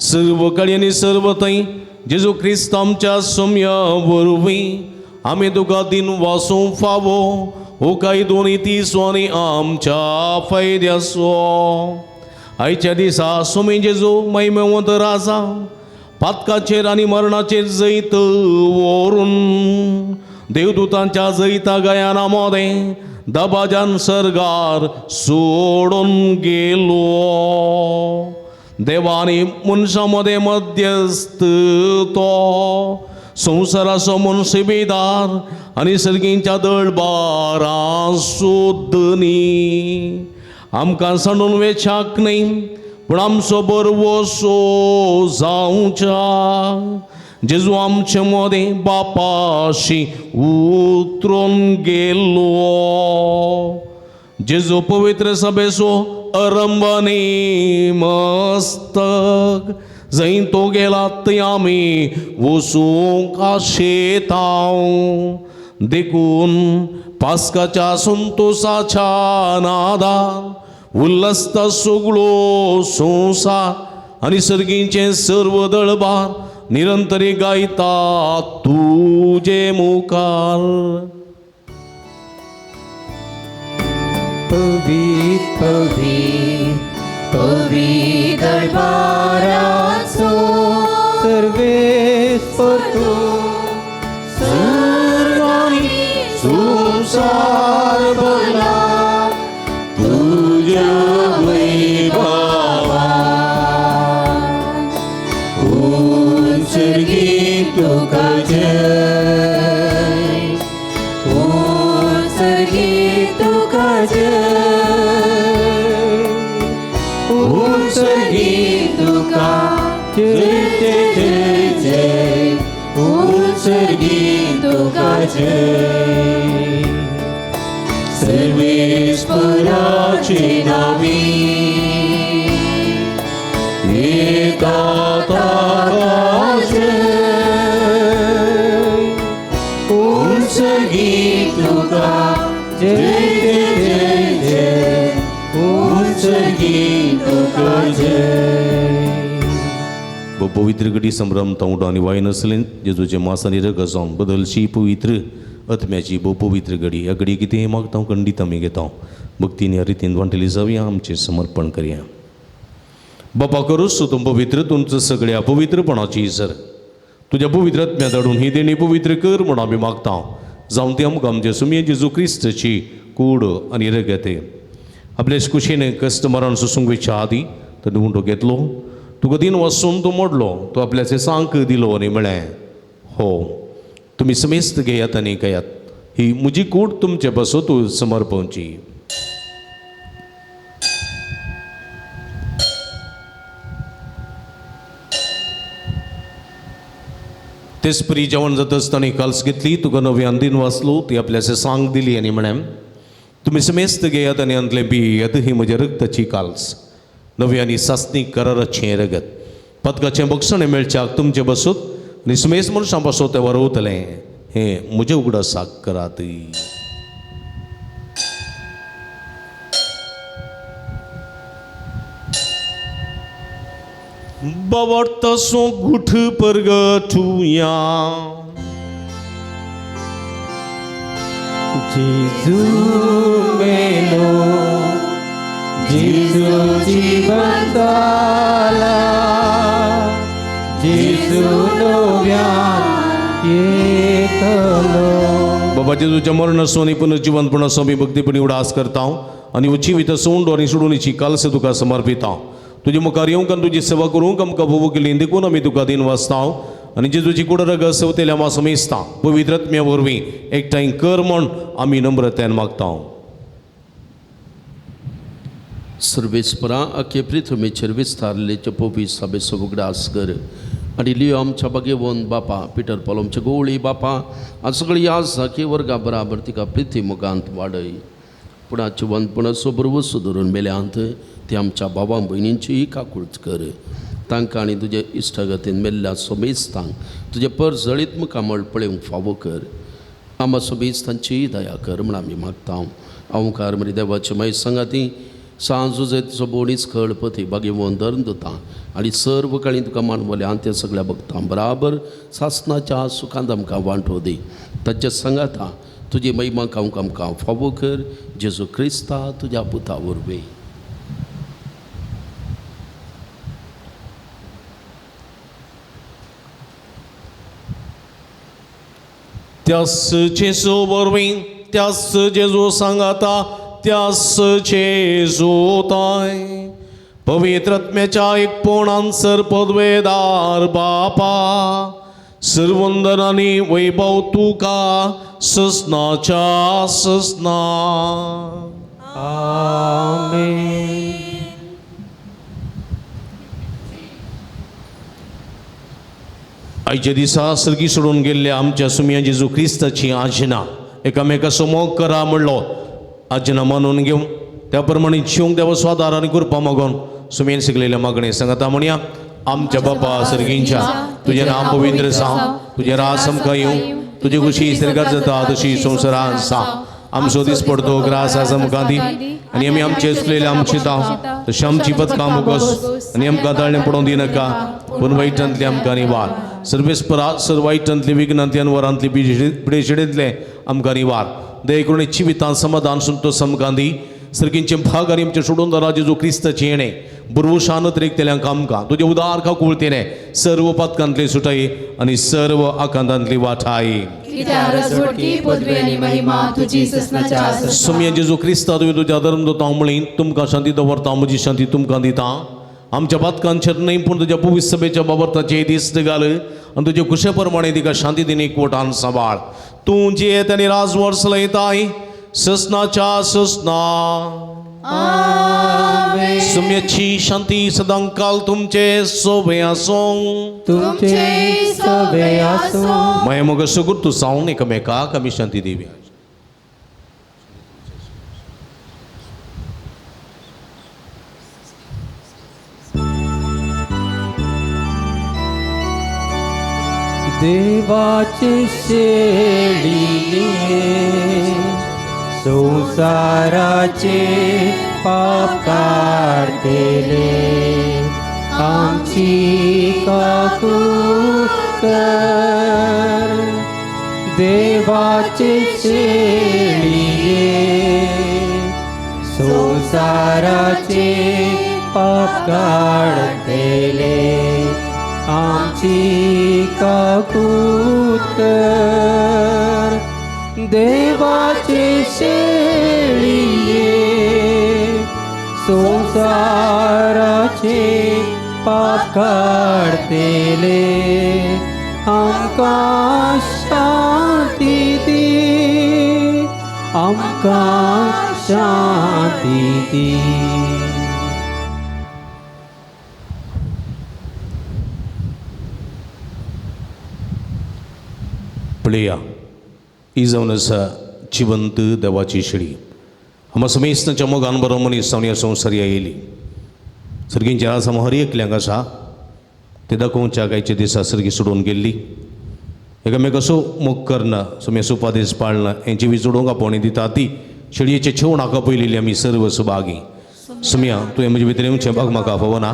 सर्व कडेन सर्व थंय जेजू क्रिस्त आमच्या सोम्या वरवीं आमी तुका दिन वासूंक फावो हो कायदो आनी तीसो आनी आमच्या फायद्याचो. आयच्या दिसा सोमी जेजू महिमेवंत राजा पातकाचेर आनी मरणाचेर जैत व्हरून देवदूतांच्या जैता गायना मदें दबाजान सर्गार सोडून गेलो. देवानी मनशां मदें मध्यस्थ तो संवसाराचो मनशिबेदार आनी सर्गींच्या दळबारां सोदनी आमकां सांडून वेच्याक न्हय पूण आमचो बरवसो जावच्या जेजू आमचे मदें बापाशी उतरून गेलो. जेजू पवित्र सभेचो अरंबनी मस्तक जंय तो गेला थंय आमी वचूंक आशेतांव. देखून पास्काच्या संतोसाच्या नादान उल्हासता सगळो संवसार आनी सर्गींचें सर्व दळबार निरंतरी गायता तुजे मुखार. पवित्र पवित्र पवित्र दरबाराचो सर्वेस्पर तूं सर्गांनी संवसार भरला तुज्या वैभवान. उंचर्गी तुका जय उंचर्गी तुका जय उंचर्गी तुका जय जय जय जय उंचर्गी तुका जय. सर्वेस्पराचे नावी येता ताका जय उंचर्गी तुका जय जय जय जय उंचर्गी तुका जय. पवित्र घडी संभ्रम तवडो आनी वायन आसलें जेजूचें मास आनी रगत जावन बदलशी पवित्र आत्म्याची भोव पवित्र घडी. ह्या घडी कितें मागता खंडीत आमी घेता भक्तीन ह्या रितीन वांटली जावया आमचें समर्पण करया. बापा करूच तूं पवित्र तुमचं सगळ्या पवित्रपणाची सर तुज्या पवित्र आत्म्या धाडून ही देणी पवित्र कर म्हूण आमी मागता जावन ती आमकां आमचे सुमये जेजू क्रिस्ताची कूड आनी रगत. आपले कुशीन कश्ट मरण सोसूंक वेच्या आदी तो उंडो घेतलो तुका दिन वचून तो मोडलो तो आपल्याचे सांक दिलो आनी म्हळें हो तुमी समेस्त घेयात आनी घेयात. ही म्हजी कूड तुमचे पासत समर्पवची. तेचपरी जेवण जाता आसतना काल्स घेतली, तुका नव्यान दिन वाचलो, ती आपल्या सांग दिली आनी म्हळें, तुमी समेस्त घेयात आनी अंतलें पियेयात, ही म्हज्या रक्ताची काल्स, नवी आनी सासणी कराराचें रगत, पदकाचें बक्षणें मेळच्याक तुमचे बसूत आनी समेस्त मनशां पासत तें वरवतलें, हें म्हजें उगडासाक करात. बावडतासो गुठ परगटुया जेजू मेलो, जेजू जिवंत जाला, जेजू नव्यान येतलो. बाबा जेजूच्या मरणाचो आनी पुनर्जिवंतपणाचो आमी भक्तीपणी उडास करता आनी जिवीत सोंड आनी सोडूनीची कालसे तुका समर्पिता. तुजे मुखार येवंक आनी तुजी सेवा करूंक आमकां भोव केली देखून आमी तुका दिन वाचता आनी जेजूची कूड रगत सेवतेल्या आमा समेस्ता पवित्र आत्म्या वरवीं एकठांय कर म्हूण आमी नम्रतेन मागता. सर्वेस्परा आखे पृथ्वीचेर विस्तारले पवित्र सभेचो उगडास कर आनी लियो आमच्या बागेवन बापा पिटर पावलो आमच्या गोवळी बापा आनी सगळी आज झाकी वर्गा बराबर तिका पृथ्वी मुखांत वाडय. पूण आजचे वनपणाचो बरवसो धरून मेल्यांत ती आमच्या बाबा भयणींची काकूळच कर. तांकां आनी तुजे इश्टागतीन मेल्ल्या सोमेस्तांक तुजे परजळीत मुखामळ पळोवंक फावो कर. आमा सोमेस्तांचीय दया कर म्हूण आमी मागता. ओंकार मरी देवाचे मागीर सांगाती सांजो बोणीच खळपती बागेवन धरून दिता आनी सर्व काळी तुका मानवले आनी त्या सगळ्या भक्तां बराबर सासनाच्या सुखांत आमकां वांटो दी. ताच्या सांगाता तुजी महिमा खावंक आमकां फावो कर. जेजू क्रिस्ता तुज्या पुता वरवीं. त्यास जेजू वरवीं, त्यास जेजू सांगाता, त्यास जेजू ताय पवित्र आत्म्याच्या एकपणान सर पदवेदार बापा सर्वंदन आनी वैभव तुका ससनाच्या ससना. आमेन. आयच्या दिसा सर्गी सोडून गेल्ल्या आमच्या सुमया जेजू क्रिस्ताची आजना एकामेकाचो मोग करा म्हणलो आजना मानून घेवन त्या प्रमाणे जिवंक देवा स्वादार आनी कृपा मागून सुमयेन शिकलेल्या मागणे सांगता म्हणया. आमच्या बापा सर्गींच्या, तुजें नांव पवित्र जावं, तुजें राज आमकां येवं, तुजी खुशी सर्गात जाता तशी संवसारांत जावं. आमचो दीस पडतो ग्रास आज आमकां दी आनी आमी आमचे चुकलेले आमचे दाव तशें आमची पदकां मुगोस आनी आमकां ताळणें पडोवंक दिनाका, पूण वायटांतली आमकां निवार. सर्वेस्परा सर वायटांतली विघ्नांतली अनवरांतली पिडेशिडेंतले आमकां निवार. दया करून जिवितांत समाधान संतोष आमकां दी. सर्गींचे भाग आनी आमचे सोडून दरा जेजू क्रिस्ताचें येणें बुरवशान त्रेकतेल्यांक आमकां तुजें उदार काकुळतेने सर्व पातकांतली सुटाई आनी सर्व आकांतांतली वाठाई. सुमया जेजू क्रिस्ता तुवें तुज्या धर्म दवरता म्हणली तुमकां शांती दवरता, म्हजी शांती तुमकां दिता. आमच्या पातकांचेर न्हय पूण तुज्या पवित्र सभेच्या बाबरताचेर दिस्त घाल आनी तुजे खुशे प्रमाणे तिका शांती दिनी कोटान सांबाळ. तूं जियेत आनी राजवट चलयताय ससनाच्या ससना. सुम्याची शांती सदांकाल तुमचे सोबे आसूं. तुमचे सोबे आसूं. माया मोग सगुर तूं जावन एकामेकाक आमी शांती दिवया. देवाचे शेळीने संसाराचे पाप काडतेले आमची काकूट कर. देवाचे शेळीने संसाराचे पाप काडतेले आमची काकूट कर. देवाचे शेळीये संसाराचे पाप काडतेले आमकां शांती दी. आमकां शांती दी. पळया ही जावन आसा जिवंत देवाची शेळी. आमकां समेस्तांच्या मोगान बरो मनीस जावन ह्या संवसार आयली. सर्गींच्या आसा हर एकल्यांक आसा ते दाखोवच्या गायच्या दिसा सर्गी सोडून गेल्ली. एकामेकाचो मोग करना, समेस उपादेश पाळना, हें जिवीत जोडूंक आपोवणी दिता ती शेळयेचे छेवणाक पयलेली आमी सर्व सुभागी. सुमया तुवें म्हजे भितर येवचें भाग म्हाका फावना,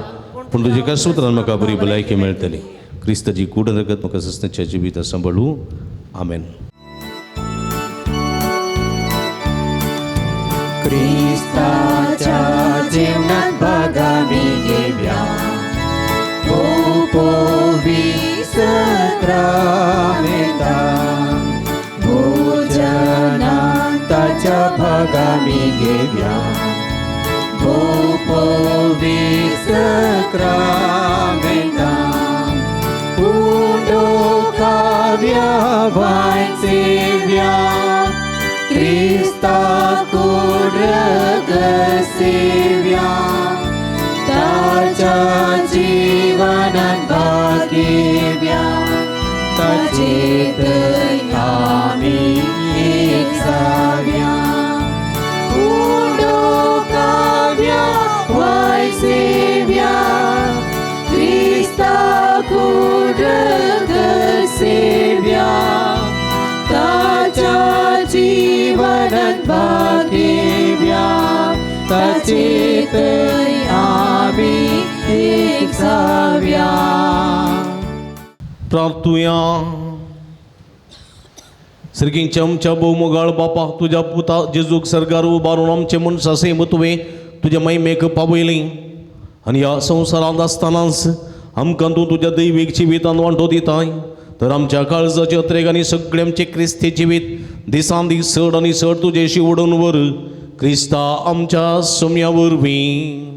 पूण तुजे एका सुत्रान म्हाका बरी भलायकी मेळटली. क्रिस्ताची कूड रगत म्हाका सस्नाच्या जिविता सांबाळू. आमेन. क्रिस्ताच्या जीवनात भागामी घेव्या, सक्रामेंतान भोजनान ताच्या भागामी घेव्या, सक्रामेंतान उंडो काव्या वायन सेव्या, क्रिस्ता कूड रगत सेव्या, ताच्या जीवनात भाग घेव्या, ताचेत आमी एक जाव्या. उंडो काव्या वाय सेव्या, क्रिस्ता कूड रगत सेव्या, ताच्या जीवनात भाग घेव्या, ताचेत आमी एक जाव्या. प्रार्थुया. सर्गींच्या आमच्या भोवमोगाळ बापा, तुज्या पुता जेजूक सर्गार उबारून आमचें मनशां सेम तुवें तुज्या महिमेक पावयली आनी ह्या संवसारांत आसतनाच आमकां तूं तुज्या दैवीक जिवितांत वांटो दिताय. तर आमच्या काळजाचे अत्रेक आनी सगळें आमचें क्रिस्ती जिवीत दिसान दीस चड आनी चड तुजेशी ओडून व्हर. क्रिस्ता आमच्या सोम्या वरवीं.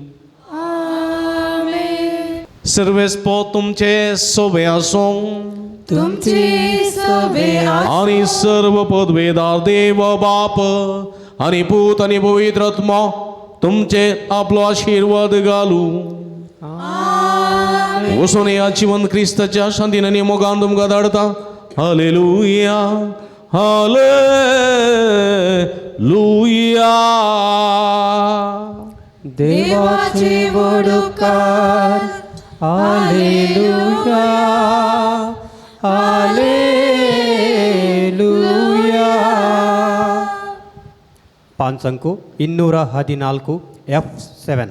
सर्वेस्पो तुमचे सोबे आसूं, तुमचे सोबे आनी सर्व पदवेदार देव बाप आनी पूत आनी पवित्र आत्मो तुमचे आपलो आशिर्वाद घालूं. वचून ह्या जिवन क्रिस्ताच्या शांतीन आनी मोगान तुमकां धाडटा. Hallelujah, hallelujah. देवाचे वडुकार. Hallelujah, hallelujah. ಪಾನ್ಸಂಕು 214 F7.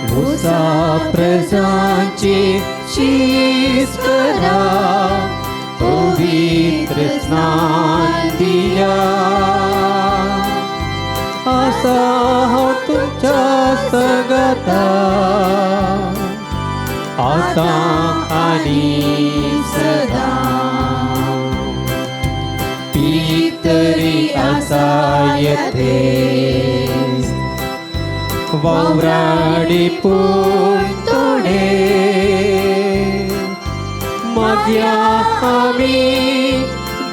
मुसा प्रजांची शीस करा, पवित्र स्नान दिया, आसा हांव तुमच्या सगता, आतां आनी सदां. पितरी आसा येथे वावराडी पूण तोडे, मागया आमी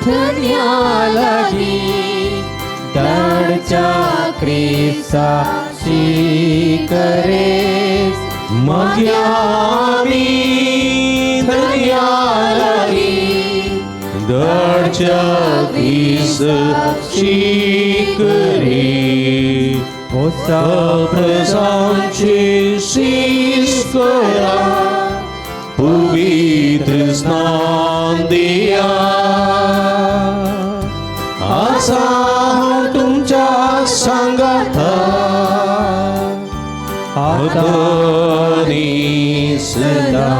धन्या लागीं दडच्या क्रिस्ता शिकरे. मागया आमी धन्या लागीं दडच्या क्रिस्ता शिकरे. प्रजांची शीस करा, पवित्र स्नान दिया, आसा हांव तुमच्या सांगाता, आतां आनी सदां.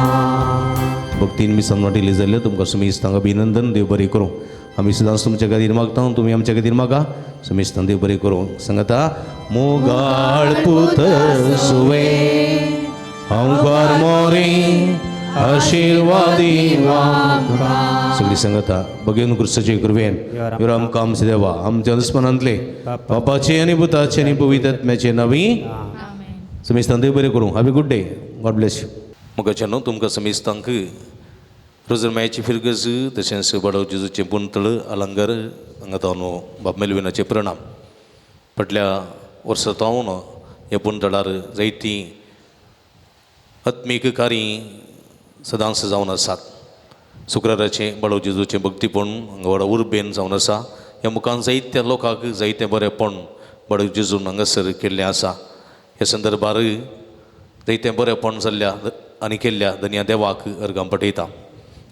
भक्तीन मी सम्राटिले जाल्ले तुमकां समेस्तांक अभिनंदन. देव बरें करूं. आमी सदांच तुमच्या खातीर मागता, तुमी आमच्या खातीर मागा. समेस्तांक देव बरें करूं. सांगता मोगाळ पूत सुवे हांव मोरे आशिर्वादी सगळी सांगता बगेन क्रिस्ताचे कृपेन आमकां आमचे देवा आमच्या दुस्मनांतले पापाचे आनी भुताचे आनी पवित्र आत्म्याचे नवी. समेस्तांक देव बरें करूं. Have a good day. God bless you. मोगाच्यानो, तुमकां समेस्तांक रोजरमायाची फिरगज तशेंच बाडव जेजूचें पुंतळ अलंगर हांगा तावन बाब मेलविनाचे प्रणाम. फाटल्या वर्सा तावन ह्या पुंतळार जायतीं आत्मीक कार्य सदांच जावन आसात. शुक्राराचें बाळव जेजूचें भक्तीपण हांगा व्हडा उर्बेन जावन आसा. ह्या मुखान जायत्या लोकांक जायतें बरेंपण बाळव जेजून हांगासर केल्लें आसा. ह्या संदर्भार जायतें बरेंपण जाल्ल्या आनी केल्ल्या धन्या देवाक अर्गां पटयता.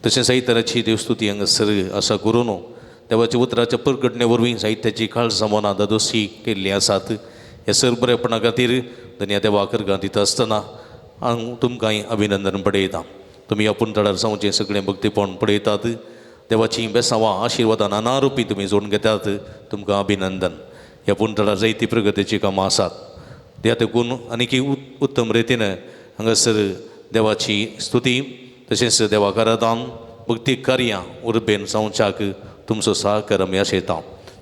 तशें जायते तराची देवस्तुती हांगासर आसा करून देवाच्या उतराच्या परगटणे वरवीं जायत्याची काळजां मनां दादोशी केल्लीं आसात. ह्या सर बरेपणा खातीर धन्या देवाक अर्गां दिता आसतना हांव तुमकांय अभिनंदन पडयता. तुमी आपूण तळार जावचें सगळें भक्तीपण पळयतात. देवाचीं बेसांवां आशिर्वादां नाना रुपी तुमी जोडून घेतात. तुमकां अभिनंदन. ह्या पुंतळार जायती प्रगतीचीं कामां आसात. त्या तेकून आनीकी उत्तम रितीन हांगासर देवाची स्तुती तशेंच देवाक आराधन भक्ती कार्यां उर्बेन जावच्याक तुमचो सहकार आमी आशयता.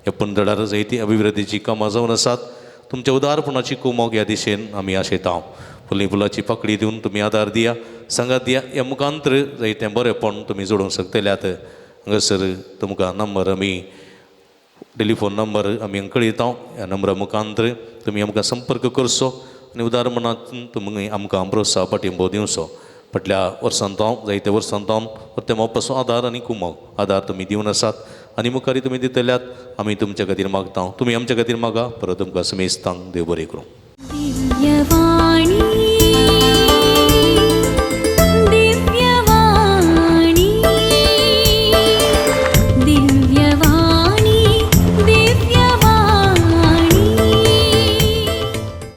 ह्या पुंतळार जायती अभिवृद्धीचीं कामां जावन आसात. तुमच्या उदारपणाची कुमोक ह्या दिशेन आमी आशयता. फुली फुलाची पाकळी दिवन तुमी आदार दिया, सांगात दिया. ह्या मुखांतर जायतें बरेंपण तुमी जोडूंक शकतल्यात. हांगासर तुमकां नंबर आमी टेलिफोन नंबर आमी कळयता. ह्या नंबरा मुखांतर तुमी आमकां संपर्क करचो आनी उदार मनात तुमी आमकां प्रोत्साह पाठिंबो दिवचो. फाटल्या वर्सान तावन जायत्या वर्सान तावन परते मोपाचो आदार आनी कुमोक आदार तुमी दिवन आसात आनी मुखारय तुमी दितल्यात. आमी तुमच्या खातीर मागता, तुमी आमच्या खातीर मागा. परत तुमकां समेस्तांक देव बरें करूं. दिव्यवाणी.